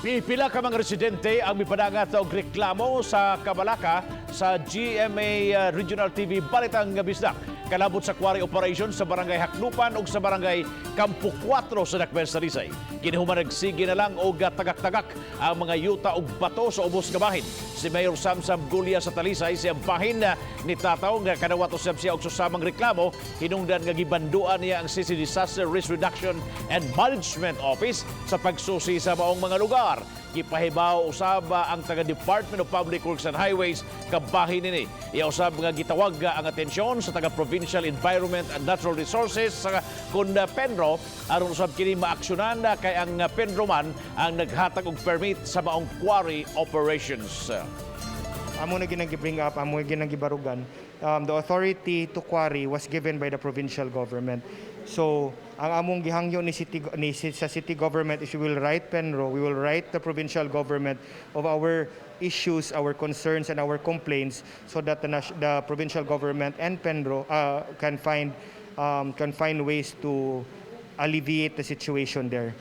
Pipila ka mga residente ang mipadangat og reklamo sa kabalaka sa GMA Regional TV Balitang Bisdak kalabot sa quarry operation sa Barangay Haknupan ug sa Barangay Campo 4 sa Dakben sa Talisay. Kini human nagsige na lang og tagak-tagak ang mga yuta ug bato sa ubos nga bahin. Si Mayor Samsam Gulia sa Talisay siyang bahin ni Tataw nga kadawat usab siya og susamang reklamo hinungdan nga gibanduan niya ang City Disaster Risk Reduction and Management Office sa pagsusi sa maong mga lugar. Gipahibaw usab ang taga Department of Public Works and Highways kabahin nini. Iya usab nga gitawag ang atensyon sa taga Provincial Environment and Natural Resources sa kun Penro aron usab kini maaksyonan kay ang Penro man ang naghatag og permit sa maong quarry operations. Amo na gyud bring up, amo gyud gibarugan. The authority to quarry was given by the provincial government. So, ang among gihangyo ni city ni sa city government is we will write Penro, we will write the provincial government of our issues, our concerns and our complaints so that the provincial government and Penro can find ways to alleviate the situation there.